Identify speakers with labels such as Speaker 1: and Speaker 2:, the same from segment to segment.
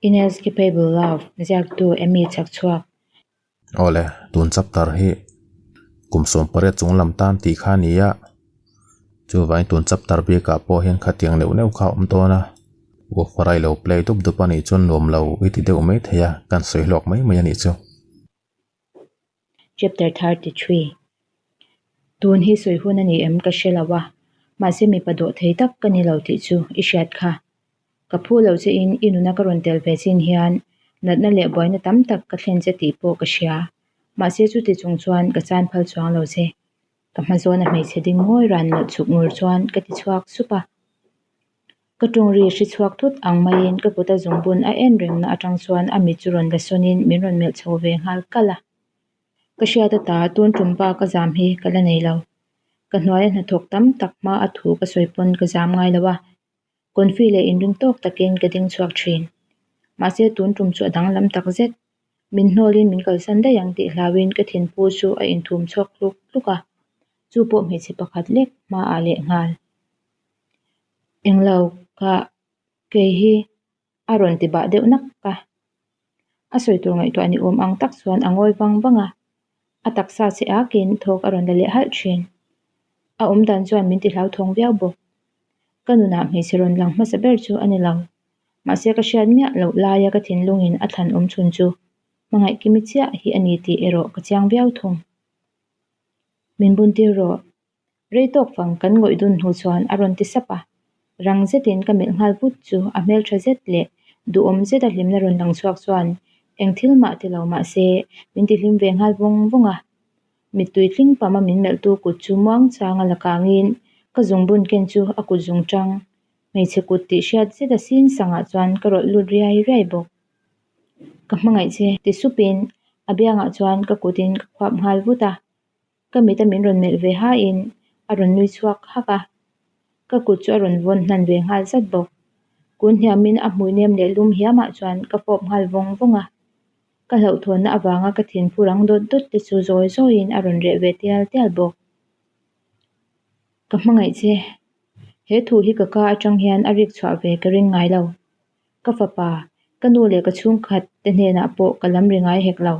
Speaker 1: Inescapable Love ziaktu Amy chhakchhuak.
Speaker 2: Awle, tun chapter hi kum 18 chung lam tan tih kha a ni a, chuvangin tun chapter bikah pawh hian khatiang neuh neuh kha a awm dawn a, woofer a i lo play dup dup a nih chuan nuam lo i ti deuh mai thei a, kan sawi hlawk mai mai a nih chu.
Speaker 1: Chapter 33 Tun hi sawi hun a ni em ka hre lo a, mahse mipa dawh thei tak ka ni lo tih chu i hriat kha. Ka phu lo che in i nuna ka rawn tel ve chin hian natna leh buaina tam tak ka thlen che tih pawh ka hria. Mahse chuti chung chuan ka chan phal chuang lo che. Ka hma zawna hmeichhe ding ngawi ran melh chhuk ngur chuan ka ti chhuak sup a. Ka ṭawng ri hri chhuak thut ang maiin ka kuta zungbun a en rengna aṭang chuan a mit chu rawn la sawnin min rawn melh chho ve nghal kalh a. Ka hriat ata tun ṭum pa ka zam hi ka la nei lo. Ka hnuaia hnathawk tam tak hma a thu ka sawi pawn ka zam ngai lo a. Confi leh inring tawk takin ka ding chhuak ṭhin. Mahse tun ṭum chu a danglam tak zet. Min hnawlin min kalsan daih ang tih hlauin ka thinpu chu a inthum chhuak tluk tluk a. Chu pawh hmeichhe pakhat lek hmaah leh nghal. Englo ka kei hi a rawn ti bah deuh nak a. A sawi tur ngaihtuah ni awm ang tak chuan a ngawi vang vang a, a taksa che akin thawk a rawn la leh halh thin. A awm dan chuan min ti hlauthawng viau bawk. Ka nunah hmeichhe rawn lang hmasa ber chu a ni lo. Mahse ka hriat miah loh laia ka thinlungin a thlan awm chhun chu hmangaih kimi chiah hi a ni tih erawh ka chiang viau thung. Min bun tir rawh. Rei tawk fang kan ngawih dun hnu chuan a rawn ti sap a, rang zetin ka melh nghal vut chu a hmeltha zet leh duhawm zeta hlimna rawn lang chhuak chuan eng thil mah ti lo mah se min ti hlim ve nghal vawng vawng a. Mittui tling pama min melhtu kut chu muang changa la kangin ka zungbun ken chu a kut zung tang hmeichhe kut tih hriat zeta sin sangah chuan ka rawlh lut riai riai bawk. Ka hmangaih che ti supin a biangah chuan ka kutin ka khuap nghal vut a. Ka mit a min rawn melh ve hain a rawn nui chhuak hak a, ka kut chu a rawn vawn hnan ve nghal zat bawk. Kun hniamin a hmui nem leh lum hiamah chuan ka fawp nghal vawng vawng a, ka hlauhthawnna avanga ka thinphu rang dawt dawt te chu zawi zawiin a rawn reh ve tial tial bawk. Ka hmangaih che, he thu hi ka ka atang hian a rik chhuah ve ka ring ngai lo. Ka fapa, ka nu leh ka chhungkhat te hnenah pawh ka lam ri ngai hek lo.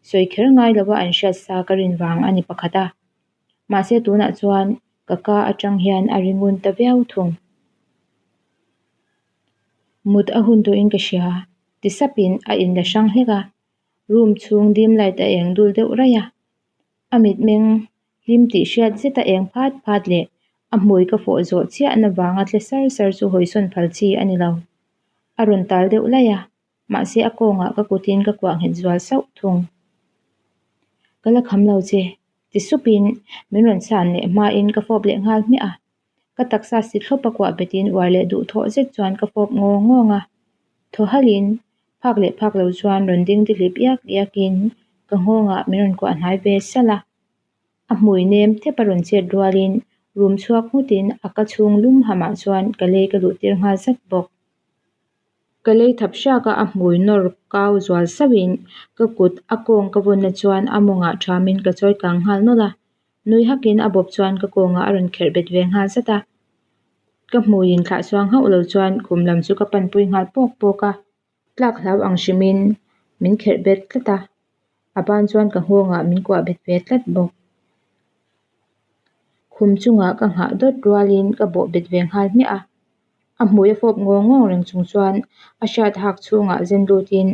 Speaker 1: Sawi kher ngai lova an hriat sa ka rin vang a ni pakhat a. Mahse tunah chuan ka ka atang hian a ri ngun ta viau thung. Mut a hun tawhin ka hria, ti sapin a inla hrang hlek a. Room chhung dim light a eng dul deuh raih a. A mitmeng hlim tih hriat zeta eng phat phat leh a hmui ka fawh zawh chiahna vanga tle sar sar chu hawisawn phal chi a ni lo. A rawn tal deuh laih a, mahse a kawngah ka kutin ka kuah nghet zual sauh thung. Ka la kham lo che, ti supin min rawn chhan leh hmain ka fawp leh nghal hmiah a. Ka taksa si thlawp a kuah betin uar leh duhthawh zet chuan ka fawp ngawng ngawng a. Thaw halhin Phak leh phak lo chuan rawn ding dihlip iak iakin ka nghawngah min rawn kuah hnai ve salh a. A hmui nem thep a rawn chet rualin rum chhuak nghutin a ka chhung lum hamah chuan ka lei ka luh tir nghal zat bawk. Ka lei thap hriak a, a hmui nawr kau zual sauhin ka kut a kawng ka vawnna chuan a mawngah thamin ka chawi kang nghal nawlh a. Nui hakin a bawp chuan ka kawngah a rawn kherh bet ve nghal zat a. Ka hmuiin thlah chuang hauh lo chuan khum lam chu ka panpui nghal pawk pawk a, tlak hlau ang hrimin min kherh bet tlat a, a ban chuan ka nghawngah min kuah bet ve tlat bawk. Khum chungah ka nghah dawt rualin ka bawh bet ve nghal hmiah a, a hmui a fawp ngawng ngawng reng chung chuan a hriat hak chhungah zen lutin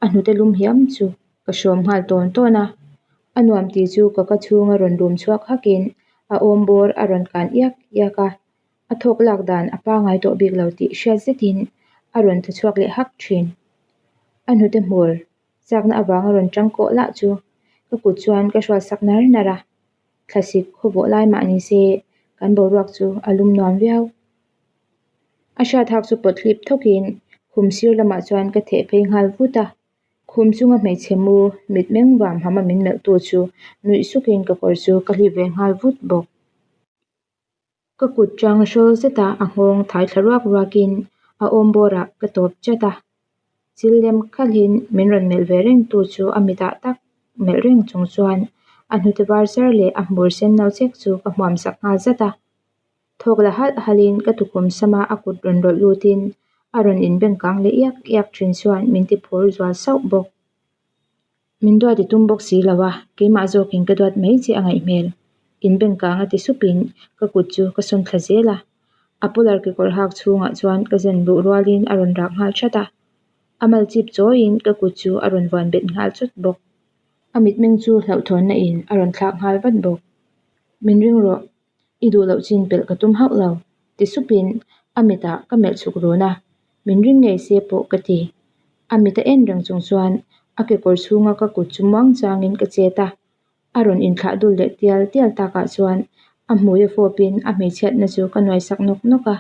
Speaker 1: a hnute lum hiam chu ka hrawm nghal tawn tawn a, a nuam tih chu ka ka chhunga rawn rum chhuak hakin a awm bawr a rawn kan iak iak a, a thawk lak dan a pangai tawh bik lo tih hriat zetin a rawn thaw chhuak leh hak thin. A hnute hmur chakna avanga rawn tang kawh lah chu ka kut chuan ka hrual sak nar nar a, thlasik khawvawh lai mah ni se kan boruak chu a lum nuam viau. A hriat hak chu pawt hlip thawkin khum sir lamah chuan ka theh phei nghal vut a. Khum chunga hmeichhe mu mit meng vam hama min melh tu chu nuih sukin ka kawr chu ka hlip ve nghal vut bawk. Ka kut chang hrawl zeta a nghawng thai thla ruak ruakin a awm bawrah ka tawp chat a, chil lem khalhin min rawn melh ve reng tu chu a mitah tak melh reng chung chuan a hnute var zar leh a hmur sen no chek chu ka hmuam sak nghal zat a. Thawk la halh halhin ka tukhum sama a kut rawn rawlh lutin A rawn inbeng kang leh iak iak thin chuan min ti phur zual sauh bawk. Min duat i tum bawk si lo a, keimah zawkin ka duat mai che a ngaih hmel. Inbeng kang a ti supin ka kut chu ka sawn thla zel a. A polar kekawr hak chhungah chuan ka zen luh rualin a rawn rak nghal that a. A mal chip chawiin ka kut chu a rawn vuan bet nghal chawt bawk. A mitmeng chu hlauhthawnna in a rawn thlak nghal vat bawk. Min ring rawh, i duh loh chin pelh ka tum hauh lo, ti supin a mitah ka melh chhuk run a, min ring ngei se pawh ka ti. A mit a en reng chung chuan a kekawr chhunga ka kut chu muang changin ka chet a, a rawn inthlah dul leh tial tial takah chuan a hmui a fawpin a hmeichhiatna chu ka nuai sak nawk nawk a.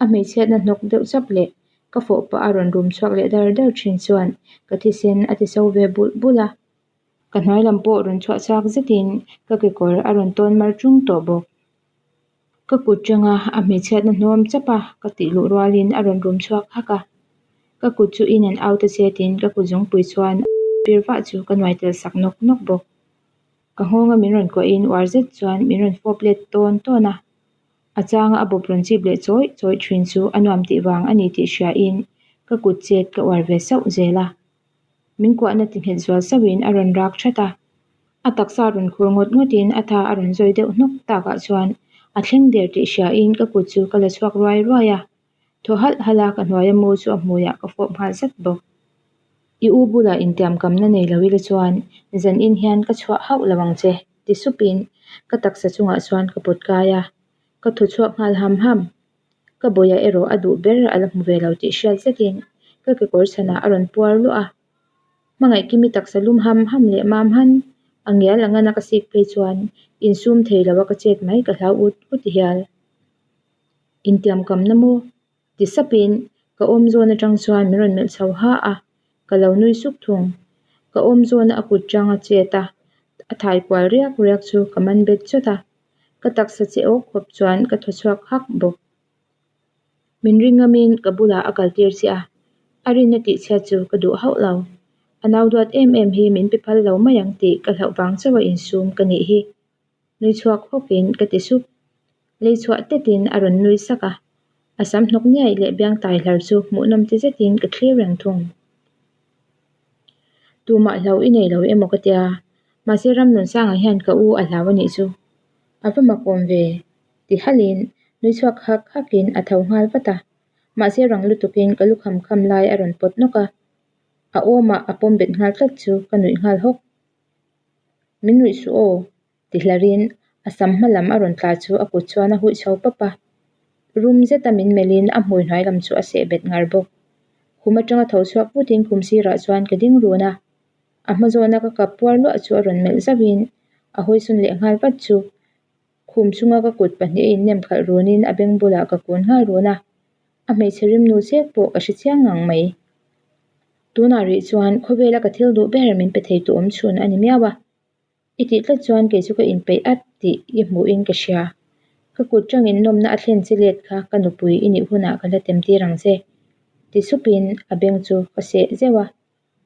Speaker 1: A hmeichhiatna hnawk deuh chap leh ka fawh pah a rawn rum chhuak leh dar dar thin chuan ka thisen a ti so ve bulh bulh a. Ka hnuai lam pawh rawn chhuah chak zetin ka kekawr a rawn tawn mar tung tawh bawk. Ka kut tanga a hmeichhiatna hnawm chap a ka tih luh rualin a rawn rum chhuak hak a. Ka kut chu in and out a chetin ka kut zungpui chuan a pir vah chu ka nuai tel sak nawk nawk bawk. Ka nghawnga min rawn kuahin uar zet chuan min rawn fawp let tawn tawn a. A changa a bawp rawn chip leh chawih chawih thin chu a nuam tih vang a ni tih hriain ka kut chet ka uar ve sauh zel a. Min kuahna ti nghet zual sauhin a rawn rak that a. A taksa rawn khur ngawt ngawtin a tha a rawn zawi deuh hnawk takah chuan a thleng der tih hriain ka kut chu ka la chhuak ruai ruai a. Thaw halh halh a ka hnuaia mu chu a hmuiah ka fawp nghal zat bawk. I u bulah intiamkamna nei lo ila chuan zan in hian ka chhuah hauh lo ang che ti supin ka taksa chungah chuan ka pawt kai a, ka thaw chhuak nghal ham ham. Ka bawihah erawh a duh ber a la hmu ve lo tih hriat zetin ka kekawr chhanah a rawn puar luah a. Hmangaihkimi taksa lum ham ham leh mam han a ngial ang a na ka sik phei chuan insum thei lo a ka chet mai ka hlau ut ut hial. Intiamkamna maw? Ti sapin ka awm zawn atang chuan min rawn melh chho ha a, ka lo nui suk thung. Ka awm zawna a kut tang a chet a, a thai kual riak riak chu ka man bet chawt a, ka taksa che awk khawp chuan ka thaw chhuak hak bawk. Min ring ngamin ka bulah a kal tir che a, a rinna tih chhiat chu ka duh hauh lo. A nau duat em em hi min pe phal lo mai ang tih ka hlauh vang chauh a insum ka nih hi. Nui chhuak hawkin ka ti sup. Lei chhuah tetin a rawn nui sak a, a sam hnawk niaih leh biang tai hlar chu hmuhnawm ti zetin ka thlir reng thung. Tumah hlau i nei lo emaw ka tia, mahse Ramnunsanga hian ka u a hlau a nih chu. A va makawm ve, ti halhin nui chhuak hak hakin a tho nghal vat a, mahse rang lutukin ka lukham kham lai a rawn pawt nawk a, a awmah a pawm bet nghal tlat chu ka nuih nghal hawk. Min nuih suh aw, ti hlarin a sam hma lam a rawn tla chu a kut chuan a huih chho pap a. Rum zeta min melhin a hmui hnuai lam chu a seh bet ngar bawk. Khum atanga tho chhuak vutin khum sirah chuan ka ding run a. A hma zawna ka kap puar luah chu a rawn melh zauhin a hawisawn leh nghal vat chu khum chunga ka kut pahniha innem khalh runin a beng bulah ka kun nghal run a. A hmeichhe rimnu chek pawh ka hre chiang ngang mai. Tunah rih chuan khawvela ka thil duh ber min pe thei tu awm chhun a ni miau a. I tih tlat chuan kei chu ka inpeih at tih i hmuhin ka hria. Ka kut tangin nawmna a thlen che let kha ka nupui i nih hunah ka la tem tir ang che. Ti supin a beng chu ka seh zeuh a.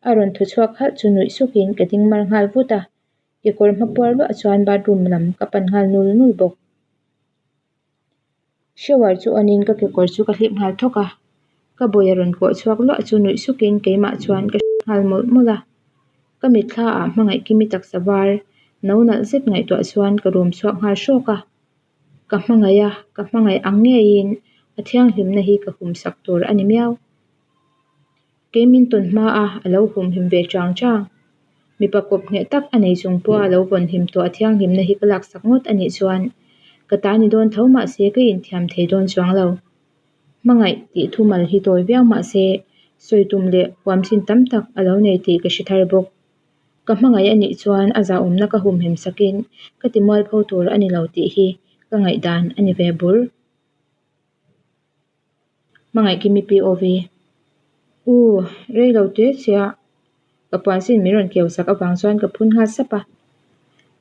Speaker 1: A rawn thaw chhuak halh chu nuih sukin ka ding mar nghal vut a. Kekawr hma puar luah chuan bathroom lam ka pan nghal nul nul bawk. Shower chu on in ka kekawr chu ka hlip nghal thawk a, ka bawih a rawn kawh chhuak luah chu nuih suk in keimah chuan ka nghal mawlh mawlh a, ka mitthla ah hmangaih kimi taksa var no nalh zet ngaihtuah chuan ka rum chhuak nghal hrawk a, ka hmangaih a, ka hmangaih ang ngeiin a thianghlimna hi ka hum sak tur a ni miau. Kei min tawn hma a, a lo humhim ve chang chang. Mipa kawp ngheh tak a nei chung pawha a lo vawnhim tawh a thianghlimna hi ka laksak ngawt a nih chuan ka ta ni dawn tho mahse ka inthiam thei dawn chuang lo. Hmangaih tih thumal hi tawi viau mahse sawi tum leh huamchin tam tak a lo nei tih ka hre thar bawk. Ka hmangaih a nih chuan a zahawmna ka humhim sakin ka ti mualpho tur a ni lo tih hi ka ngaihdan a ni ve bur. Hmangaihkimi POV. U, rei lo te chiah ka puan sin min rawn keu sak avang chuan ka phun nghal sap a.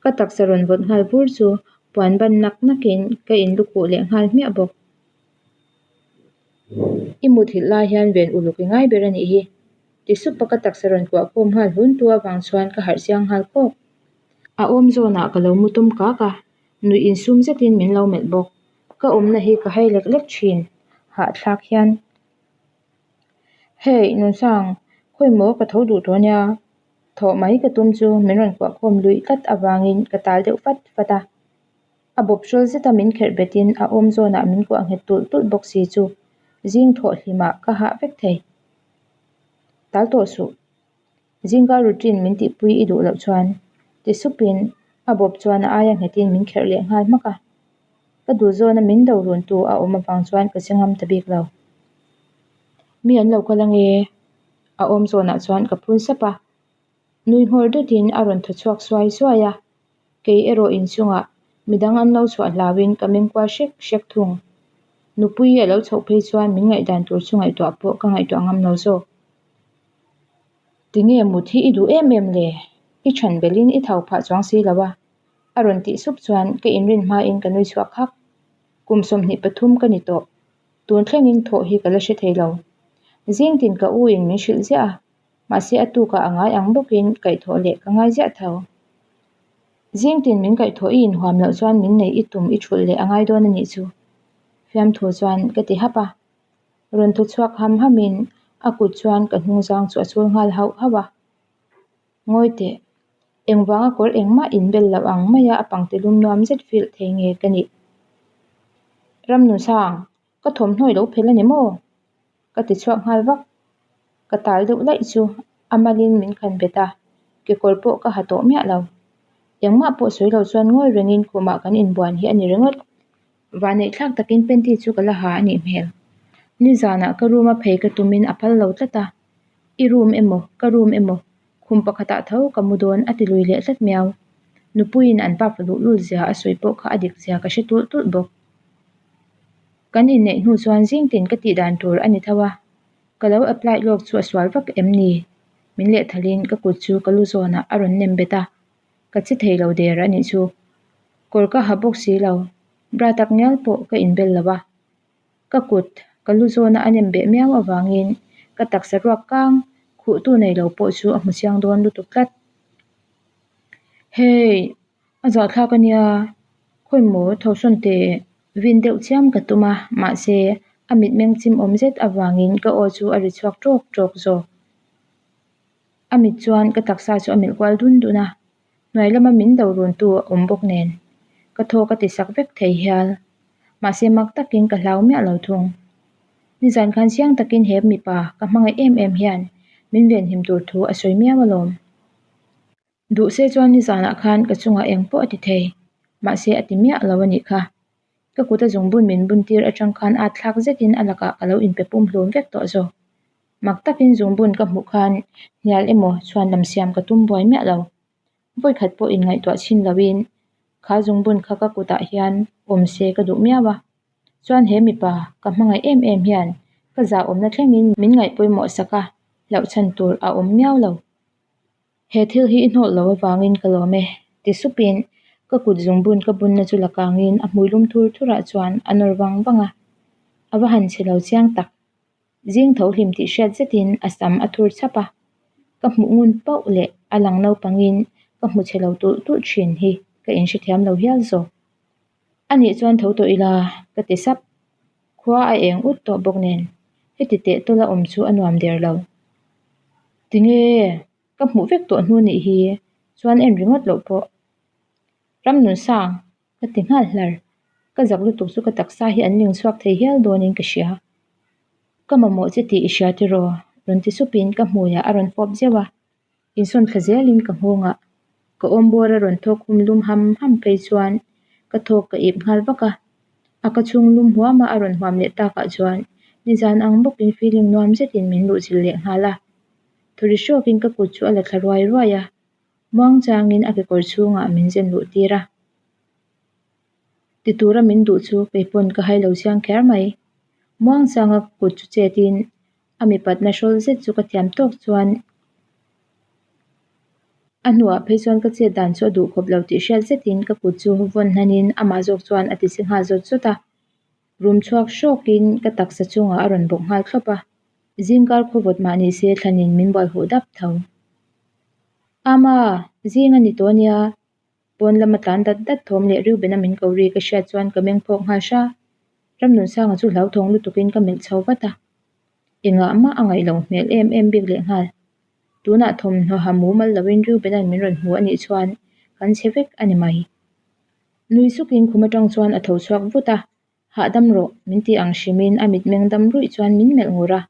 Speaker 1: Ka taksa rawn vawt nghal vur chu puan ban nak nakin ka in lukhuh leh nghal hmiah bawk. I muthilh lai hian ven uluk i ngai ber a nih hi. Ti sup a ka taksa rawn kuah khawm nghal hlun tu avang chuan ka harh chiang nghal kawk. A awm zawnah ka lo mu tum kak a, nuih insum zetin min lo melh bawk. Ka awmna hi ka hai lek lek thin, hahthlak hian. Hey, Nunsang, khawi maw ka tho duh tawh nia? Thawh mai ka tum chu min rawn kuah khawm luih tlat avangin ka tal deuh fat fat a. A bawp hrawl zeta min kherh betin a awm zawnah min kuah nghet tulh tulh bawk si chu zing thawh hlimah ka hah vek thei. Tal tawh suh. Zingkar routine min tihpui i duh loh chuan ti supin a bawp chuan a aia nghetin min kherh leh nghal hmak a. Ka duh zawna min do runtu a awm avang chuan ka che ngam ta bik lo. Mi an lo kal ange a awm zawnah chuan ka phun sap a. Nui nghawr deuhin a rawn thaw chhuak suai suai a, kei erawh inchungah midang an lo chhuah hlauhin ka meng kual hrek hrek thung. Nupui a lo chhoh phei chuan min ngaihdan tur chu ngaihtuah pawh ka ngaihtuah ngam lo zawk. Tinge mut hi i duh em em le? I chhan belhin i thau phah chuang si lo a, a rawn tih sup chuan ka inrin hmain ka nui chhuak hak. Kum 23 ka ni tawh, tun thlengin thawh hi ka la hre thei lo. Zing tin ka u in min hrilh ziah a, mahse a tukah a ngai ang bawkin kaihthawh leh ka ngai ziah tho. Zing tin min kaihthawh i inhuam loh chuan min neih i tum i thulh leh a ngai dawn a nih chu. Fiamthu chuan ka ti hap a. Rawn thaw chhuak ham hamin a kut chuan ka hnungzang chu a chul nghal hauh hauh a. Ngawi teh, engvanga kawr engmah inbel loh ang maia a pangti lum nuam zet filh thei nge ka nih? Ramnusang, ka thawmhnaw i lo phel a ni maw? Ka ti chhuak nghal vak. Ka tal deuh laih chu a malin min khan bet a, kekawr pawh ka ha tawh miah lo. Engmah pawh sawi lo chuan ngawi rengin khumah kan inbuan hi a ni ringawt. Vanneih thlak takin panty chu ka la ha a nih hmel. Nizanah ka room a phei ka tumin a phal lo tlat a, i room emaw ka room emaw khum pakhatah tho ka mu dawn a ti lui leh tlat miau. Nupuiin an pa luh lul zia a sawi pawh kha a dik zia ka hre tulh tulh bawk. Kan inneih hnu chuan zing tin ka tih dan tur a ni tho a, ka lo apply lawk chu a sual vak em ni? Min lehthalin ka kut chu ka lu zawnah a rawn nem bet a, ka che thei lo der a nih chu. Kawr ka ha bawk si lo, bra tak ngial pawh ka inbel lo a, ka kut ka lu zawna a nem beh miau avangin ka taksa ruak kang khuhtu nei lo pawh chu a hmu chiang dawn lutuk tlat. Hey! A zahthlak a nia, khawi maw tho sawn teh vin deuh chiam ka tum a, mahse a mitmeng chim awm zet avangin ka aw chu a ri chhuak tawk tawk zawk. A mit chuan ka taksa chu a melh kual dun dun a, hnuai lama min do runtu a awm bawk nen ka thaw ka ti sak vek thei hial. Mahse mak takin ka hlau miah lo thung. Nizan khan chiang takin he mipa ka hmangaih em em hian min venhim tur thu a sawi miau alawm. Duh se chuan nizanah khan ka chungah eng pawh a ti thei, mahse a ti miah lo a nih kha. Ka kut a zungbun min bun tir atang khan at thlak zetin a lakah ka lo inpe pum hlum vek tawh zawk. Mak takin zungbun ka hmuh khan hnial emaw chhuan lam siam ka tum buai miah lo. Vawikhat pawh inngaihtuah chhin loin kha zungbun kha ka kutah hian awm se ka duh miau a. Chuan he mipa ka hmangaih em em hian ka zahawmna thlengin min ngaih pawimawh sak a, hlauh chhan tur a awm miau lo. He thil hi i hnawlh lo avangin ka lawm e, ti supin ka kut zungbun ka bunna chu la kangin a hmui lum thur thurah chuan a nawr vang vang a. A va han chhe lo chiang tak. Zing tho hlim tih hriat zetin a sam a thur chhap a, ka hmuh ngun pauh leh a lang naupangin ka hmu chhe lo tulh tulh thin hi ka inhrethiam lo hial zawk. A nih chuan tho tawh ila ka ti sap. Khua a eng ut tawh bawk nen heti teh tawla awm chu a nuam der lo. Tinge ka hmuh vek tawh hnu nih hi chuan en ringawt loh pawh. Ramnunsang Ka ti nghal hlar. Ka zak lutuk chu ka taksa hi an ling chhuak thei hial dawnin ka hria. Ka mamawh che tih i hria tiraw? Rawn ti supin ka hmuiah a rawn fawp zeuh a. Insawn thla zelin ka nghawngah ka awm bawr a rawn thawk hum lum ham ham phei chuan ka thawk ka ip nghal vak a. A ka chhung lum huama a rawn huam leh takah chuan nizan ang bawkin feeling nuam zetin min luhchilh leh nghal a. Thawri hrawkin ka kut chu a la thla ruai ruai a. Muang changin a kekawr chhungah min zen luh tir a. Ti tura min duh chu kei pawn ka hai lo chiang kher mai. Muang changa ka kut chu chetin a mipatna hrawl zet chu ka thiam tawk chuan a hnuah phei chuan ka chet dan chu a duh khawp lo tih hriat zetin ka kut chu vawn hnanin amah zawk chuan a ti che nghal zawt zawt a. Rum chhuak hrawkin ka taksa chungah a rawn bawk nghal thlawp a. Zingkar khawvawt mah ni se thlanin min buai huh dap tho. Ama, zing a ni tawh ania. Pawn lama tlan dat dat thawm leh Reuben-a min ko ri ka hriat chuan ka meng phawk nghal hra. Ramnunsanga chu hlauthawng lutukin ka melh chho vat a. Engah mah a ngaih loh hmel em em bik lehnghal. Tunah thawmhnaw ha mumal loin Reuben-a'n min rawn hmu a nih chuan kan chhe vek a ni mai. Nui sukin khum atang chuan a tho chhuak vut a, Hahdam rawh, min ti ang hrimin a mitmeng dam ruih chuan min melh ngur a.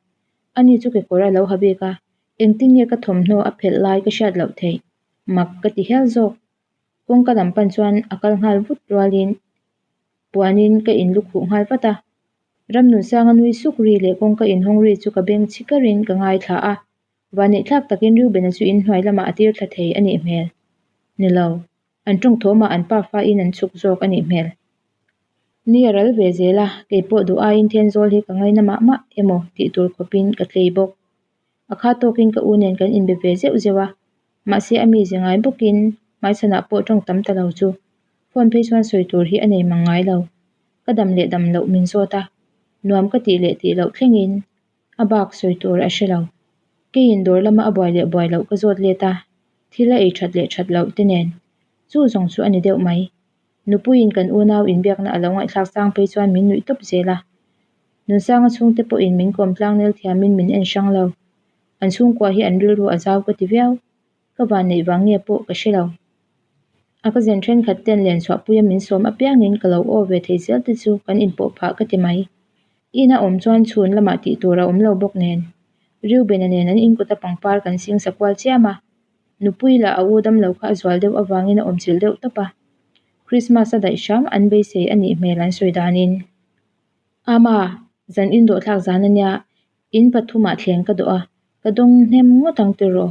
Speaker 1: Ani chu kekawr a lo ha bik a, engtin nge ka thawmhnaw a phelh lai ka hriat loh theih? Mak ka ti hial zawk. Kawngka lam pan chuan a kal nghal vut rualin puanin ka inlukhuh nghal vat a. Ramnunsanga nui suk ri leh kawngka inhawng ri chu ka beng chhi karin ka ngaithla a. Vanneihthlak takin Reuben-a chu inhnuai lamah a tir thla thei a nih hmel. Ni lo, an tawng thawmah an pa fain an chhuk zawk a nih hmel. Ni a ral ve zel a, kei pawh duh aiin Thenzawl hi ka ngaina mah mah emaw tih tur khawpin ka tlei bawk. A kha tawkin ka u nen kan inbe ve zeuh zeuh a, mahse a mize ngai bawkin hmaichhanah pawh tawng tam ta lo chu phone phei chuan sawi tur hi a nei mang ngai lo. Ka dam leh dam loh min zawt a, nuam ka tih leh tih loh thlengin a bak sawi tur a hre lo. Keiin dawr lama a buai leh buai loh ka zawt let a, thil a ei that leh that loh te nen chu zawng chu a ni deuh mai. Nupuiin kan unau inbiakna a lo ngaihthlak chang phei chuan min nuih tawp zel a. Nunsanga chhungte pawhin min kawm tlangnel thiamin min en hrang lo. An chhungkua hi an rilru a zau ka ti viau. Ka vanneih vang nge pawh ka hre lo. A ka zen thenkhat ten len chhuahpuia min sawm apiangin ka lo aw ve thei zel te chu kan inpawh phah ka ti mai. Ina awm chuan chhun lamah tih tur a awm lo bawk nen. Reuben-a nen an inkuta pangpar kan singsa kual chiam a. Nupui lah a u dam lo kha a zual deuh avangin a awmchilh deuh tawp a. Christmas a daih hram an beisei a nih hmel an sawi danin. Ama, zan indawh thlak zan a nia, in pathumah thleng ka dawh a, ka dawng hnem ngawt ang tiraw?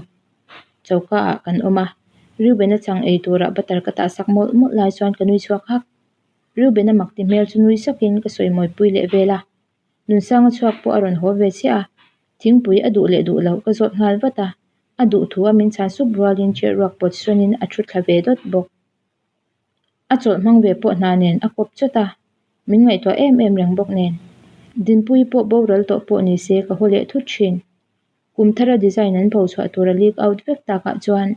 Speaker 1: Choka ah kan awm a, Reuben-a chang ei turah butter ka tah sak mawlh mawlh lai chuan ka nui chhuak hak. Reuben-a mak ti hmel chu nui sakin ka sawi mawipui leh vel a. Nunsanga chhuak pawh a rawn haw ve chiah a, thingpui a duh leh duh loh ka zawt nghal vat a, a duh thu a min chhan sup rualin chair ruak pawt sawnin a thu thla ve dawt bawk. A chawlh hmang ve pawh hna nen a kawp chawt a, min ngaihtuah em em reng bawk nen. Dinpuii pawh boral tawh pawh ni se ka haw leh thut thin. Kum thara design an pho chhuah tura leak out vek takah chuan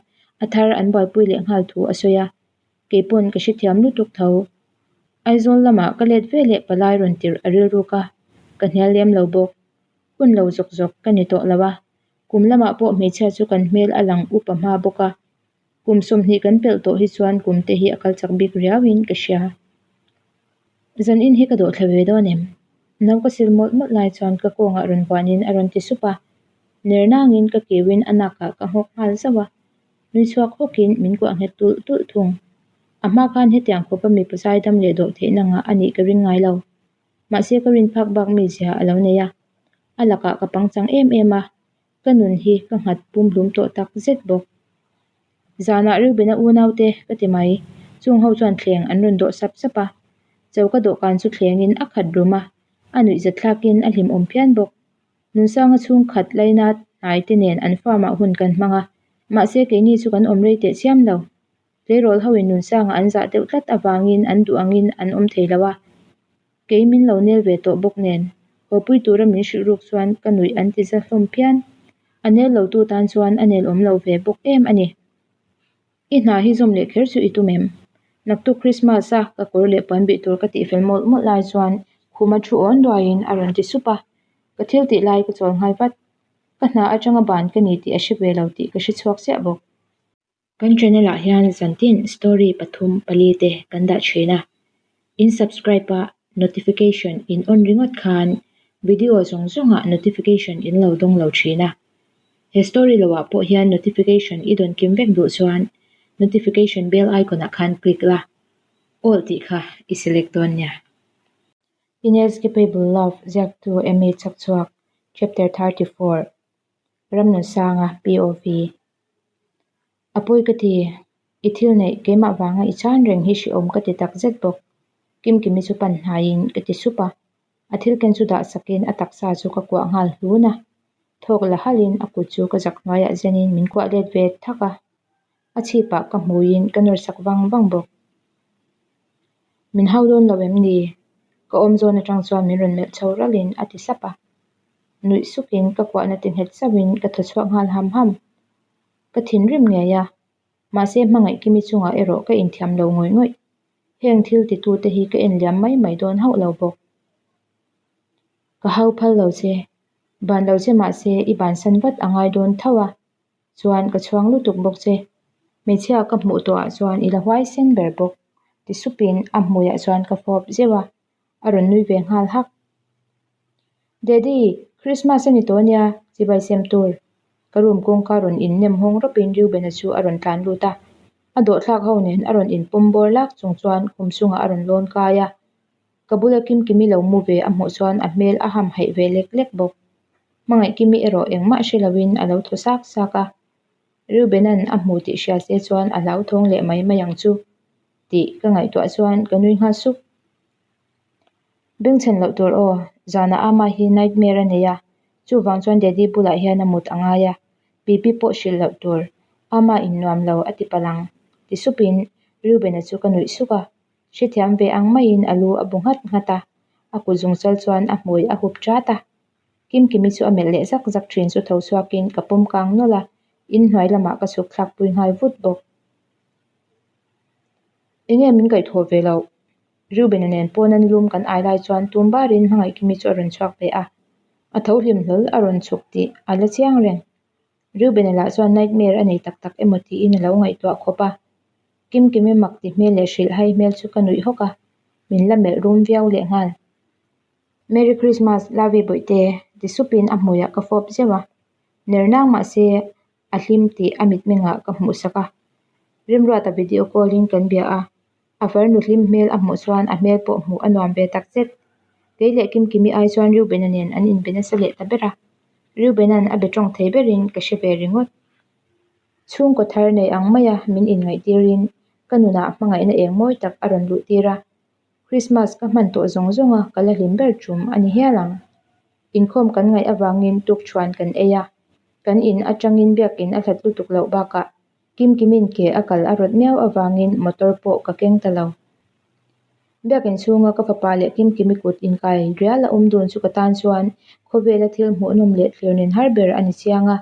Speaker 1: a thar an buaipui leh nghal thu a sawi a, kei pawn ka hrethiam lutuk tho. Aizawl lamah ka let ve leh palai rawn tirh a rilruk a, ka hnial lem lo bawk. Hun lo zawk zawk ka ni tawh lo a, kum lamah pawh hmeichhia chu kan hmel a lang upa hma bawk a. Kum 20 kan pelh tawh hi chuan kum te hi a kal chak bik riauin ka hria. Zan in hi ka dawh thla ve dawn em? No ka sil mawlh mawlh lai chuan ka kawngah rawn vuanin a rawn ti sup a. Ner nangin ka kiuin a nakah ka nghawk nghal zauh a. Nui chhuak hawkin min kuah nghet tulh tulh thung. A hma khan hetiang khawpa mipa zaidam leh dawh theihna ngah a nih ka ring ngai lo. Mahse ka rin phak bak mizia a lo nei a. A lakah ka pangchang em em a. Ka nun hi ka nghat pumhlum tawh tak zet bawk. Zanah Reuben-a unaute ka ti mai. Chung ho chuan thleng an rawn dawh sap sap a. Choka dawhkan chu thlengin a khat rum a, a nuihzat thlakin a hlimawm phian bawk. Nunsanga chhung khat laina hnai te nen an farm-ah hun kan hmang a, mahse keini chu kan awm rei teh chiam lo. Tleirawl hoin Nunsanga an zah deuh tlat avangin an duh angin an awm thei lo a. Kei min lo nel ve tawh bawk nen, hawpui tura min hrilh ruk chuan ka nuih an ti za hlawm phian. A nel lo tu tan chuan a nel awm lo ve bawk em a ni. I hna hi zawm leh kher chu i tum em? Naktuk Christmas a ka kawr leh puan bih tur ka tih fel mawlh mawlh lai chuan khuma thu awn duaiin a rawn ti sup a, ka thil tih lai ka chawl nghal vat. Ka hna atanga ban ka ni tih a hre ve lo tih ka hre chhuak chiah bawk. Kan channel ah hian zantin story pathum pali te kan dah thin a, in subscribe a notification in on ringawt khan video zawng zawng ah notification in lo dawng lo thin a, he story lo ah pawh hian notification i dawn kim vek duh chuan notification bell icon ah khan click la, all tih kha i select dawn nia. Inescapable Love ziaktu Amy Chakchhuak Chapter 34 Ramnunsanga POV A pawi ka ti, i thil neih keimah vanga i chan reng hi hrehawm ka ti tak zet bawk. Kimkimi chu pan hnaiin ka ti sup a, a thil ken chu dah sakin a taksa chu ka kuah nghal hlun a. Thawk la halhin a kut chu ka zak hnuaiah zenin min kuah let ve thak a, a chhipah ka hmuiin ka nawr sak vang vang bawk. Min hau dawn lo em ni? Ka awm zawn atang chuan min rawn melh chho ralhin a ti sap a. Nuih sukin ka kuahna ti nghet zauhin ka thaw chhuak nghal ham ham. Ka thinrim ngei a, mahse hmangaih Kimi chungah erawh ka inthiam lo ngawih ngawih. Heng thil titute hi ka en liam mai mai dawn hauh lo bawk. Ka hau phal lo che. Ban lo che mahse i bansan vat a ngai dawn tho a, chuan ka chhuang lutuk bawk che. Hmeichhia ka hmuh tawhah chuan i la huaisen ber bawk ti supin a hmuiah chuan ka fawp zeuh a, a rawn nui ve nghal hak. Daddy, Christmas a ni tawh ania, chibai sem tur. Ka room kawngka rawn in nem hawng rawpin Reuben-a chu a rawn tlan lut a, a dawhthlak ho nen a rawn inpawm bawr lak chung chuan khum chungah a rawn lawn kai a. Ka bula Kimkimi lo mu ve a hmuh chuan a hmel a ham haih ve lek lek bawk. Hmangaihkimi erawh engmah hre loin a lo thaw sak sak a. Reuben-a'n a hmu tih hria se chuan a hlauthawng leh mai mai ang chu tih ka ngaihtuah chuan ka nui nghal suk. Bengchhen loh tur aw, zanah ama hi nightmare a nei a, chuvang chuan Daddy bulah hian a mut a ngai a, Pipi pawh hrilh loh tur, ama in nuam lo a ti palh ang ti supin Reuben-a chu ka nuih suk a. Hrethiam ve ang maiin a lu a bu nghat nghat a, a kut zungchal chuan a hmui a hup chat a. Kimkimi chu a melh leh zak zak thin chu tho chhuakin ka pawm kang nawlh a, inhnuai lamah ka chhuk thlak pui nghal vut bawk. Enge min kaihthawh ve loh? Reuben-a nen pawn a nilum kan ai lai chuan tum barin Hmangaihkimi chu a rawn chhuak ve a, a tho hlim hlawl a rawn chhuk tih a la chiang reng. Reuben-a lah chuan nightmare a nei tak tak emaw tiin a lo ngaihtuah khawp a. Kimkimi mak ti hmel leh hrilh hai hmel chu ka nuih hawk a, min la melh rum viau leh nghal. Merry Christmas, Lovey bawihte, ti supin a hmuiah ka fawp zeuh a. Ner nang mahse a hlim tih a mitmengah ka hmuhsak a. Rimruata video call in kan bia a, a farnu hlim hmel a hmuh chuan a hmel pawh hmuh a nuam ve tak zet. Kei leh Kimkimi ai chuan Reuben-a nen an inbe nasa leh ta ber a, Reuben-a'n a be tawng thei berin ka hre ve ringawt. Chhungkaw thar nei ang maia min inngaihtirin ka nunah hmangaihna eng mawi tak a rawn luhtir a, Christmas ka hman tawh zawng zawng a ka la hlim ber tum a ni hial ang. Inkhawm kan ngaih avangin tukṭhuan kan ei a, kan in aṭangin biakin a hlat lutuk loh bakah Kimkimin ke a kal a rawt miau avangin motor pawh ka keng ta lo. Biakin chhunga ka fapa leh Kimkimi kut inkai rial a awm dun chu ka tan chuan khawvela thil hmuhnawm leh thlir nen har ber a ni chiang a.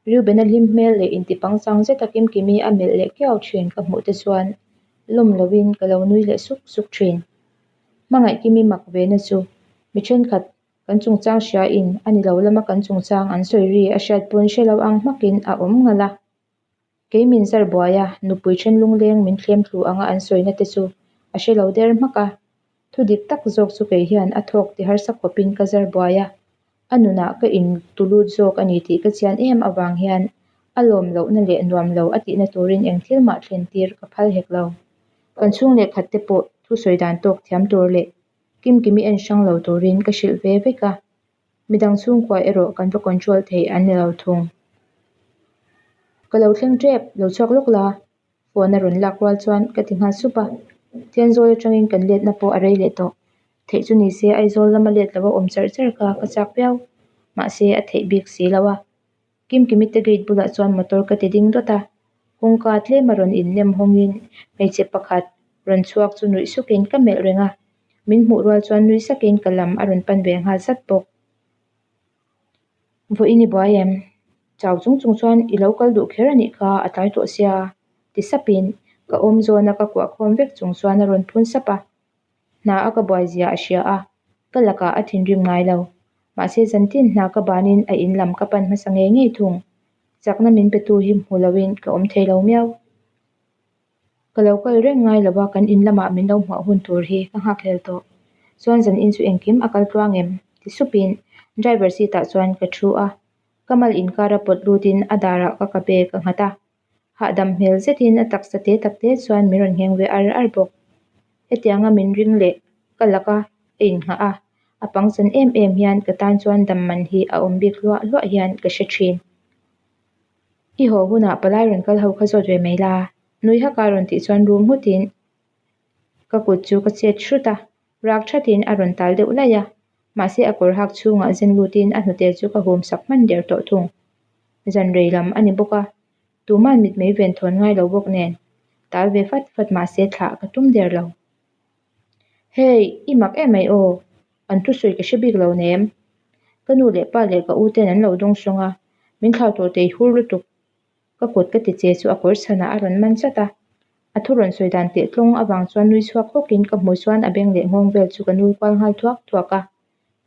Speaker 1: Reuben-a hlim hmel leh intipangchang zeta Kimkimi a melh leh kiau thin ka hmuh te chuan lawm lovin ka lo nui leh suk suk thin. Hmangaihkimi mak ve na chu mi thenkhat kan chungchang hria in a ni lo lama kan chungchang an sawi ri a hriat pawn hre lo ang hmakin a awm ngalh a. Kei min zar buai a, nupui then lungleng min thlem thlu anga an sawina te chu a hre lo der hmak a. Thu dik tak zawk chu kei hian a thawk ti harsa khawpin ka zar buai a, a nunah ka in tu lut zawk a ni tih ka chian em avang hian a lawm lohna leh nuam lo a tihna turin eng thil mah thlen tir ka phal hek lo. Kan chhung leh khat te pawh thu sawi dan tawk thiam tur leh Kimkimi en hrang lo turin ka hrilh ve vek a. Midang chhungkua erawh kan va control theih an ni lo thung. Ka lo thleng tep, lo chhuak lawk la, phone a rawn lak rual chuan ka ti nghal sup a. Thenzawl atangin kan letna pawh a rei leh tawh. Theih chu ni se Aizawl lama let lo a awm charh charh kha ka chak viau. Mahse a theih bik si lo a. Kimkimi te gate bulah chuan motor ka ti ding dawt a, kawngka tlem a rawn in nem hawngin hmeichhe pakhat rawn chhuak chu nuih sukin ka melh reng a, min hmuh rual chuan nui sakin ka lam a rawn pan ve nghal zat bawk. Vawiin i buai em? Chau chung chung chuan i lo kal duh kher a nih kha a tlai tawh sia ti sapin ka awm zawna ka kuah khawm vek chung chuan a rawn phun sap a. Hna a ka buai zia a hria a, ka lakah a thinrim ngai lo. Mahse zantin hna ka banin a in lam ka pan hmasa ngei ngei thung. Chakna min petu hi hmu loin ka awm thei lo miau. Ka lo kal reng ngai lo a, kan in lamah min lo hmuah hun tur hi ka nghakhlel tawh. Chuan zan in chu engkim a kal tluang em? ti supin driver seat ah chuan ka thu a, ka mal inkar a pawt lutin a darah ka ka bag a nghat a. Hahdam hmel zetin a taksa te tak te chuan min rawn ngheng ve ar ar bawk. Hetianga min ring leh ka laka a inngah a, a pangchan em em hian ka tan chuan dam man hi a awm bik hluah hluah hian ka hre thin. I haw hunah palai rawn kal ho kha zawt ve mai la, nui haka rawn tih chuan rum nghutin ka kut chu ka chet hrut a, rak thatin a rawn tal deuh laih a, mahse a kawr hak chhungah zen lutin a hnute chu ka hum sak hman der tawh thung. Zan rei lam a ni bawk a, tuman mitmei ven thawn ngai lo bawk nen tal ve fat fat mahse thlah ka tum der lo. Hey, i mak em mai aw, an thusawi ka hre bik lo nem. Ka nu leh pa leh ka u ten an lo dawng sawng a, min thlau tawh tei hur lutuk. Ka kut ka ti che chu a kawr chhanah a rawn man chat a, a thu rawn sawi dan teh tlawng avang chuan nui chhuak hawkin ka hmui chuan a beng leh nghawng vel chu ka nul kual nghal thuak thuak a,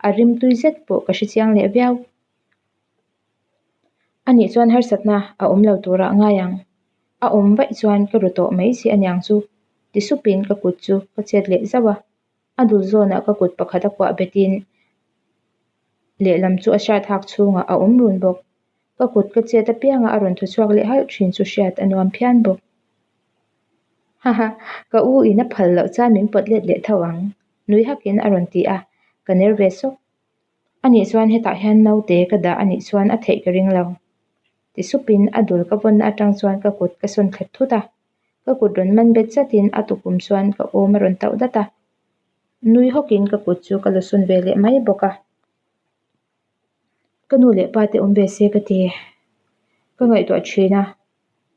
Speaker 1: a rim tui zet pawh ka hre chiang leh viau. Anih chuan harsatna a awm lo turah ngai ang. A awm vaih chuan ka ru tawh mai si aniang chu ti supin ka kut chu ka chet leh zauh a. A dul zawnah ka kut pakhat a kuah betin lehlam chu a hriat hak chhungah a awm run bawk. Ka kut ka chet apianga a rawn thaw chhuak leh halh thin chu hriat a nuam phian bawk. Haha, ka u in a phal loh chuan min pawt let leh tho ang, nui hakin a rawn ti a, ka ner ve sawk. Anih chuan hetah hian naute ka dah anih chuan a theih ka ring lo. Ti supin a dul ka vawnna atang chuan ka kut ka sawn thlet thut a, ka kut rawn man bet zatin a tukum chuan ka awm a rawn tauh dat a, nui hawkin ka kut chu ka la sawn ve leh mai bawk a. Ka nu leh pa te awm ve se ka ti. Ka ngaihtuah thin a,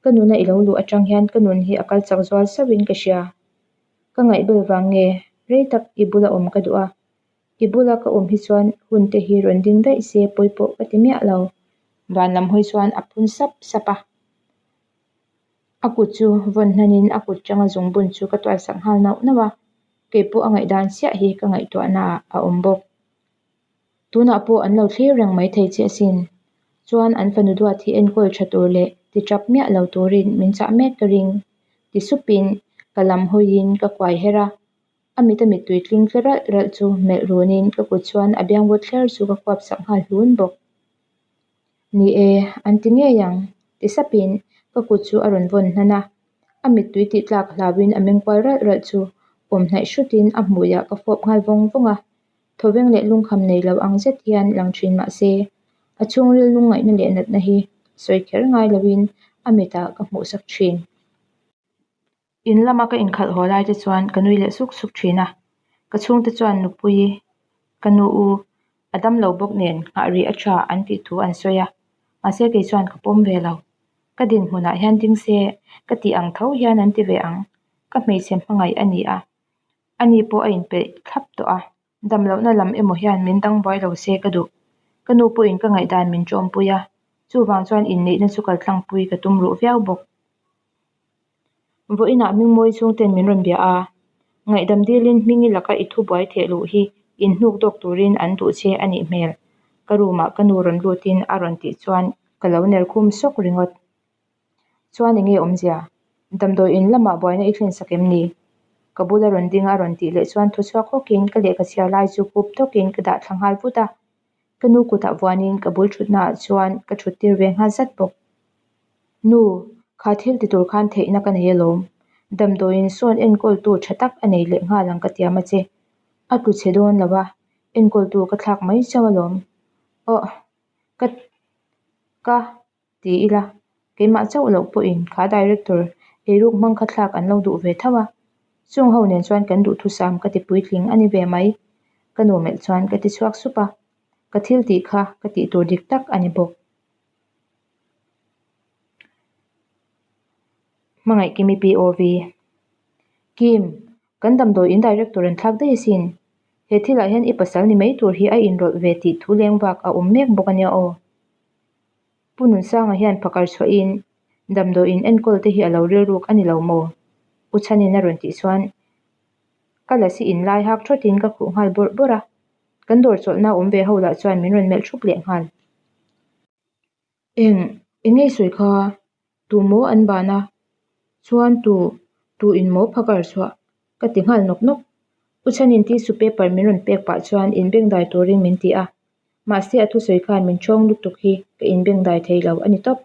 Speaker 1: ka nuna i lo luh atang hian ka nun hi a kal chak zual sauhin ka hria. Ka ngaihbel vang nge rei tak i bula awm ka duh a, i bula ka awm hi chuan hun te hi rawn ding daih se pawi pawh ka ti miah lo. Van lam hawi chuan a phun sap sap a. A kut chu vawn hnanin a kut tanga zungbun chu ka tuaisak nghal nauh nauh a, keipawh a ngaihdan chiah hi ka ngaihtuahnaah a awm bawk. Tunah pawh an lo thlir reng mai thei che asin. Chuan an fanu duat hi enkawl tha tur leh ti tap miah lo turin min chah mek ka ring ti supin ka lam hawiin ka kuai her a. A mita mittui tling tle ralh ralh chu melh runin ka kut chuan a biangvut thler chu ka khuap sak nghal hlun bawk. Ni e, an ti ngei ang, ti sapin ka kut chu a rawn vawn hnan a. A mittui tih tlak hlauin a meng kual ralh ralh chu awm hnaih hrutin a hmuiah ka fawp nghal vawng vawng a. Thawveng leh lungkham nei lo ang zet hian lang thin mah se, a chhungril lungngaihna leh natna hi sawi kher ngai loin a mitah ka hmuhsak thin. In lama ka inkhalh haw lai te chuan ka nui leh suk suk thin a, ka chhungte chuan nupui ka nu u a dam lo bawk nen nghah rih a tha an tih thu an sawi a, mahse kei chuan ka pawm ve lo. Ka dinhmunah hian ding se ka tih ang tho hian an ti ve ang, ka hmeichhe hmangaih a ni a. Ani pawh a inpeih thlap tawh a, damlohna lam emaw hian min dang buai lo se ka duh. Ka nu pawhin ka ngaihdan min ṭawmpui a, chuvang chuan inneihna chu kal tlangpui ka tum ruh viau bawk. Vawiinah Hmingmawi chhungten min rawn bia a, ngaihdam dilin Hmingi laka i thu buai theh luh hi inhnuk dawk turin an duh che a nih hmel, ka room ah ka nu rawn lutin a rawn tih chuan ka lo ner khum sawk ringawt. Chuan enge awmzia? Damdawi in lamah buaina i thlen sak em ni? Ka bula rawn ding a rawn tih leh chuan thu chhuak hawkin ka lehkha chhiar lai chu khup tawkin ka dah thla nghal vut a. Ka nu kutah vuanin ka bul thutnaah chuan ka thut tir ve nghal zat bawk. Nu, kha thil ti tur khan theihna ka nei alawm. Damdawiin sawn enkawltu tha tak a nei leh nghal ang ka tiam a che. A tlu chhe dawn lo a, enkawltu ka thlak mai chauh alawm. Aw, ka, ka. Ti ila, keimah chauh loh pawhin kha director eiruk hmang kha thlak an lo duh ve tho a, chung ho nen chuan kan duhthusam ka ti puitling a ni ve mai, ka nu melh chuan ka ti chhuak sup a, ka thil tih kha ka tih tur dik tak a ni bawk. Hmangaih Kimi POV. Kim, kan damdawi in director an thlak daih asin, he thilah hian i pasal ni mai tur hi a inrawlh ve tih thu leng vak a awm mek bawk a nia aw. Pu Nunsanga hian phakar chhuahin damdawiin enkawl te hi a lo rilruk a ni lo maw? U Chhanin a rawn tih chuan ka lasi in lai hak thawtin ka khuh nghal bawrh bawrh a, kan dawr chawlhna awm ve ho lah chuan min rawn melh thup leh nghal. Eng, eng ngei sawi kha? Tu maw an ban a? Chuan tu, tu in maw phakar chhuah? Ka ti nghal nawk nawk. U Chhanin tissue paper min rawn pek pah chuan inbengdai turin min ti a. Mahse a thusawi khan min ṭhawng lutuk hi ka inbengdai thei lo a ni tawp.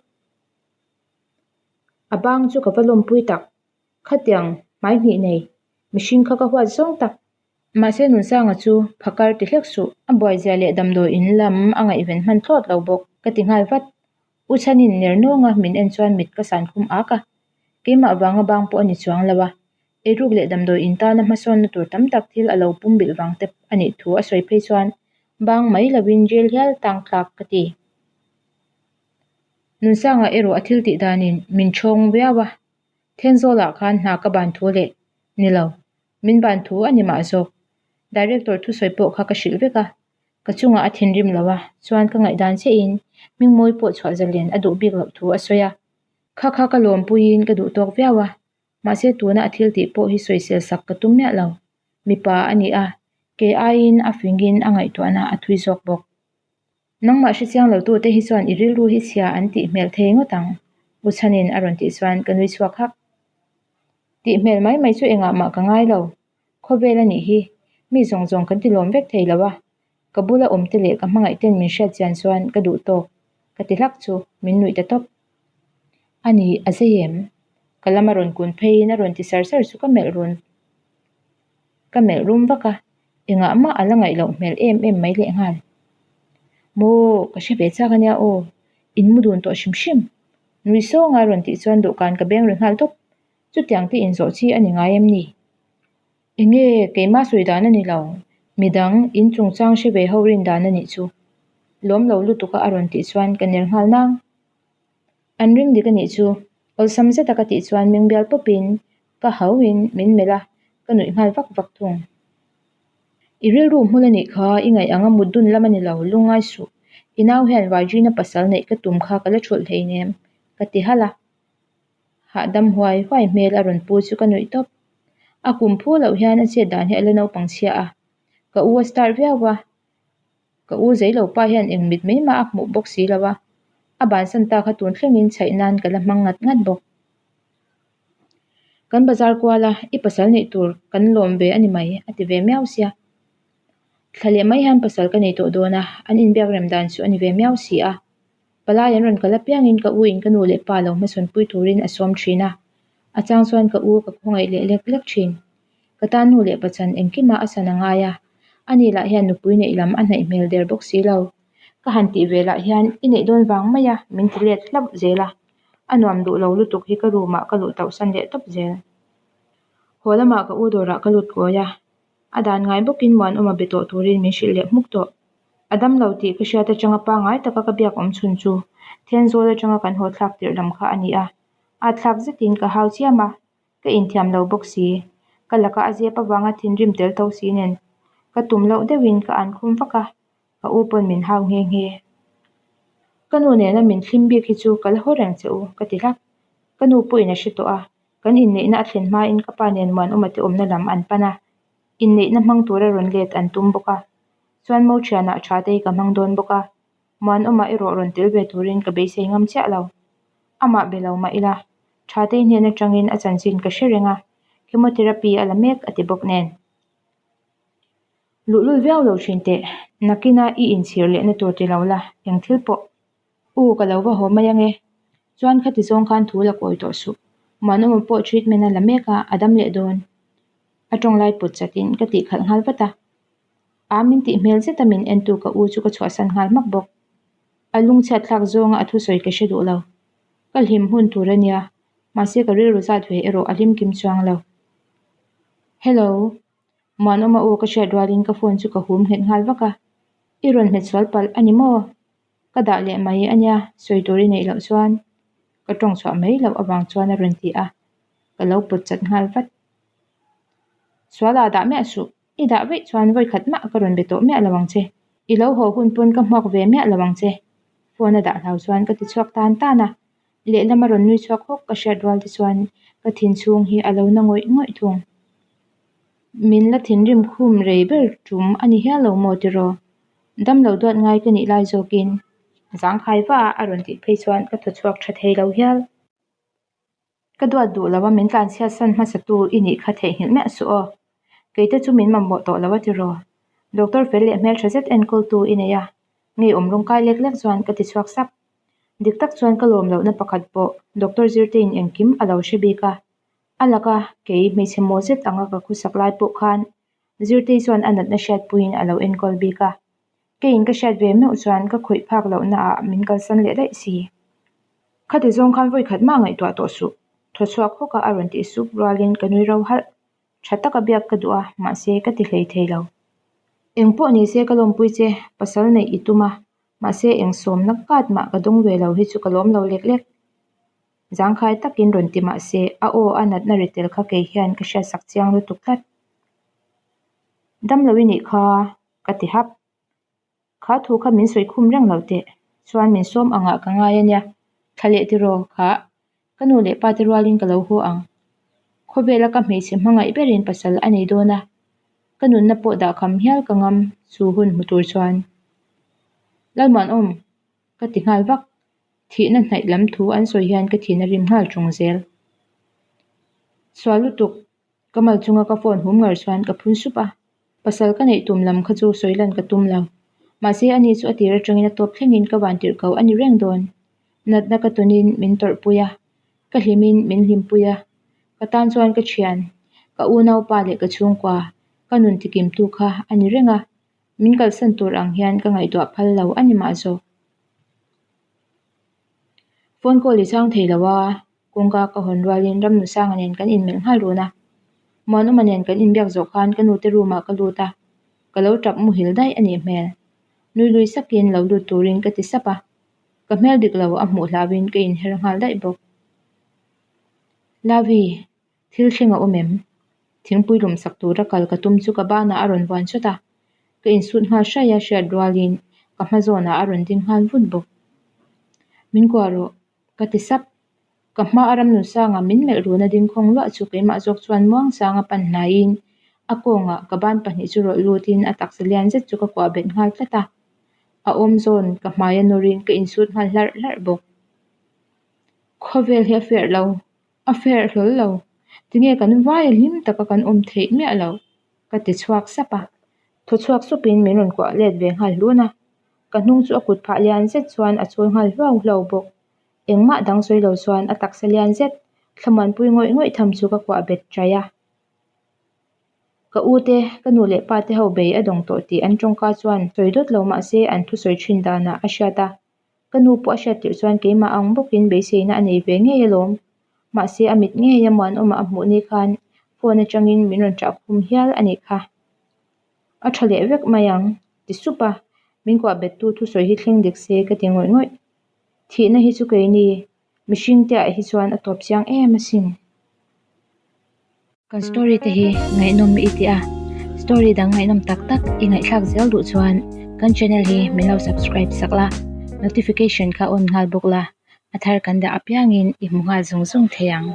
Speaker 1: A bang chu ka va lawmpui tak. Khatiang hmai hnih nei mihring kha ka huat zawng tak. Mahse Nunsanga chu phakar ti hlek suh. A buaizia leh damdawi in lam a ngaihven hman thlawt lo bawk ka ti nghal vat. U Chhanin ner nawnga min en chuan mit ka san khum ak a. Keimah vanga bang pawh a ni chuang lo a. Eiruk leh damdawi in tana hmasawnna tur tam tak thil a lo pum bilh vang te a nih thu a sawi phei chuan bang mai lovin jail hial tang tlak ka ti. Nunsanga erawh a thil tih danin min ṭhawng viau a, Thenzawlah khan hna ka ban thu leh ni lo, min ban thu a ni mah zawk. Director thusawi pawh kha ka hrilh vek a, ka chungah a thinrim lo a, chuan ka ngaihdan chiahin Hmingmawi pawh chhuah zalen a duh bik loh thu a sawi a. Kha kha ka lawmpuiin ka duh tawk viau a, Mahse tuna a thil tih pawh hi sawisel sak ka tum miah lo. Mipa a ni a, kei aiin a fingin a ngaihtuahna a thui zawk bawk. Nangmah hrechiang lo tute hi chuan i rilru hi chhia an tih hmel thei ngawt ang, U Chhanin a rawn tih chuan ka nui chhuak hak. Tih hmel mai mai chu engah mah ka ngai lo. Khawvel a nih hi, mi zawng zawng kan ti lawm vek thei lo a, ka bula awm te leh ka hmangaih ten min hriat chian chuan ka duh tawk ka ti hlak chu min nuih ta tawp. A ni, a zei em? Ka lama rawn kun pheiin a rawn ti sar sar chu ka melh run ka melh rum vak a, engah mah a la ngaih loh hmel em em mai leh nghal. Maw, ka hre ve chak ania aw, in mu dun tawh hrim hrim. Nui sawnga rawn tih chuan dawhkan ka beng ri nghal tawp. Chutiang te inzawh chi a ni ngai em ni? Enge keimah sawi dan a ni lo, midang in chungchang hre ve ho rin dan a nih chu. Lawm lo lutuk a a rawn tih chuan ka ner nghal nang. An ring dik a nih chu, awlsam zeta ka tih chuan meng bial pawpin ka hauin min melh a, ka nuih nghal vak vak thung. I rilru hmul a nih kha, i ngaih anga mut dun lam a ni lo, lungngai suh. I nau hian Virgina pasal neih ka tum kha ka la thulh hleinem, ka ti halh a. Hahdam huai huai hmel a rawn pu chu ka nuih tawp. A kum phu loh hian a chet dan hi a la naupang chhia a, ka u a start viau a, ka u zei lo pa hian eng mit mai mah a hmuh bawk si lo a, a bansan ta kha tun thlengin chhaih nan ka la hmang ngat ngat bawk. Kan bazar kual a, i pasal neih tur kan lawm ve a ni mai a ti ve miau sia. Thla leh mai hian pasal ka nei tawh dawn a, an inbiak rem dan chu a ni ve miau si a. Palai an rawn kal apiangin ka u in ka nu leh pa lo hmasawn pui turin a sawm thin a, a chang chuan ka u ka khawngaih leh lek lek thin. Ka tan nu leh pachan engkimah a san a ngai a, ani lah hian nupui neih lam a hnaih hmel der bawk si lo. Ka han tih ve lah hian i neih dawn vang mai a min ti let hlauh zel a, a nuam duh lo lutuk hi ka room ah ka luh tauhsan leh tawp zel. Haw lamah ka u dawrah ka lut kawi a, A dan ngai bawkin Muanawma be tawh turin min hrilh leh hmuk tawh. A dam lo tih ka hriat atanga pangngai taka ka biak awm chhun chu Thenzawl atanga kan haw thlak tirh lam kha a ni a. At thlak zetin ka hau chiam a, ka inthiam lo bawk si. Ka laka a zep avanga thinrim tel tho si nen ka tum loh deuhin ka an khum vak a, ka u pawn min hau nghe nghe. Ka nu nena min thlim bik hi chu ka la haw reng che u, ka ti hlak. Ka nu pawhin a hre tawh a, Kan inneihna a thlen hmain ka pa nen Muanawma te awmna lam an pan a, inneihna hmang tura rawn let an tum bawk a. Chuan mo thianah tha te hi ka hmang dawn bawk a, Muanawma erawh rawn tel ve turin ka beisei ngam chiah lo. Amah be lo mah ila, tha te hnen atangin a chanchin ka hre reng a, chemotherapy a la mek a ti bawk nen. Luhlul viau lo thin teh, nakina i inchhir lehna tur ti lo la, eng thil pawh. U, ka lo va haw mai ange. Chuan khati zawng khan thu la kawi tawh suh. Muanawma pawh treatment a la mek a, a dam leh dawn. A tawng lai put chatin ka tih khalh nghal vat a. A min tih hmel zeta min entu ka u chu ka chhuahsan nghal hmak bawk. A lungchhiat thlak zawnga a thusawi ka hre duh lo. Ka hlim hun tur a nia, mahse ka rilru zat ve erawh a hlim kim chuang lo. Hello. Muanawma u ka hriat rualin ka phone chu ka hum nghet nghal vak a. I rawn hmet sual palh a ni maw? Ka dah leh mai a nia, sawi tur i neih loh chuan ka tawng chhuah mai loh avang chuan a rawn ti a, ka lo pawt chat nghal vat. Sualah dah miah suh, i dah vaih chuan vawi khat mah ka rawn be tawh miah lo ang che. I lo haw hun pawn ka hmuak ve miah lo ang che, phone a dah hlau chuan ka ti chhuak tan tan a, lehlam a rawn nui chhuak hawk ka hriat rual te chuan ka thin chhung hi a lo na ngawih ngawih thung. Min la thinrim khum rei ber tum a ni hial lo maw tiraw? Damlo duat ngai ka nih lai zawkin zangkhai va a rawn tih phei chuan ka thaw chhuak tha thei lo hial. Ka duat duh lo a min tlanchhiat san hmasa tu i nih kha theihnghilh miah suh aw. Keite chu min mamawh tawh lo a tiraw. Doctor fel leh hmeltha zet enkawl tu i nei a, ngeiawm rawng kai lek lek chuan ka ti chhuak sap. Dik tak chuan ka lawm lohna pakhat pawh doctor zirtein engkim a lo hre bik a. A laka kei hmeichhe maw zet anga ka khusak lai pawh khan Zirtei chuan a natna hriatpuiin a lo enkawl bik a, keiin ka hriat ve meuh chuan ka khawih phak lohnaah min kalsan leh daih si. Khati zawng khan vawi khat mah ngaihtuah tawh suh, thaw chhuak hawk a a rawn tih sup rualin ka nui ro halh. Tha taka biak ka duh a, mahse ka ti hlei thei lo. Eng pawh ni se ka lawmpui che, pasal neih i tum a, mahse eng sawmna kat mah ka dawng ve lo hi chu ka lawm lo lek lek. Zangkhai takin rawn ti mah se, a aw a natna ri tel kha kei hian ka hriatsak chiang lutuk tlat. Damlo i nih kha, ka ti hap. Kha thu kha min sawi khum reng lo teh, chuan min sawm angah ka ngai a nia. Thla leh tiraw kha, ka nu leh pa te rualin ka lo haw ang. Khawvela ka hmeichhe hmangaih berin pasal a nei dawn a, ka nunna pawh dahkham hial ka ngam chu hun hmu tur chuan. Lalmuanawm! Ka ti nghal vak. Thihna hnaih lam thu an sawi hian ka thin a rim nghal ṭung zel. Sual lutuk! Ka mal chunga ka phone hum ngar chuan ka phun sup a. Pasal ka neih tum lam kha chu sawi lan ka tum lo. Mahse ani chu a tir atangin a tawp thlengin ka van tirh ko a ni reng dawn. Natna ka tawnin min tawrhpui a, ka hlimin min hlimpui a. Ka tan chuan ka thian, ka unaupa leh ka chhungkua, ka nun tikimtu kha a ni reng a. Min kalsan tur ang hian ka ngaihtuah phal lo a ni mah zawk. Phone call i chhang thei lo a, Kawngka ka hawn rualin Ramnusanga nen kan inmelh nghal run a. Muanawma nen kan inbiak zawh khan ka nute room ah ka lut a, ka lo tap muhil daih a nih hmel. Nui lui sakin lo lut turin ka ti sap a, ka hmel dik lo a hmuh hlauhin ka inher nghal daih bawk. Lavi, thil thleng a awm em? Thingpui lum sak tura kal ka tum chu ka banah a rawn vuan chawt a, ka insut nghal hraih a hriat rualin ka hma zawnah a rawn ding nghal vut bawk. Min kuah rawh. Ka ti sap. Ka hma a Ramnunsanga min melh runa ding khawng luah chu keimah zawk chuan muangchanga pan hnaiin a kawngah ka ban pahnih chu rawlh lutin a taksa lian zet chu ka kuah bet nghal tlat a. A awm zawn ka hmai a nawrin ka insut nghal hlarh hlarh bawk. Khawvel hi a fiah lo, a fiah hlawl lo. Tinge kan vai a hlim taka kan awm theih miah loh? Ka ti chhuak sap a. Thaw chhuak supin min rawn kuah let ve nghal hlun a. Ka hnung chu a kut phah lian zet chuan a chawl nghal hluau hluau bawk. Engmah dang sawi lo chuan a taksa lian zet thlamuanpui ngawih ngawih tham chu ka kuah bet ṭaih a. Ka u te, ka nu leh pa te ho bei a dawng tawh tih an tawngka chuan sawi dawt lo mah se an thusawi thin danah a hriat a. Ka nu pawh a hriat tirh chuan keimah ang bawkin beiseina a nei ve ngei alawm. Mahse a mit ngeia muanawma a hmuh ni khan phone atangin min rawn ṭah khum hial a nih kha. A tha leh vek mai ang, ti sup a, min kuah bettu thusawi hi thleng dik se ka ti ngawih ngawih. Thihna hi chu keini mihring te ah hi chuan a tawp chiang em asin. Kan story te hi ngaihnawm i ti a, story dang ngaihnawm tak tak i ngaihthlak zel duh chuan kan channel hi min lo subscribe sak la, notification kha on nghal bawk la, a thar kan dah apiangin i hmu nghal zung zung thei ang.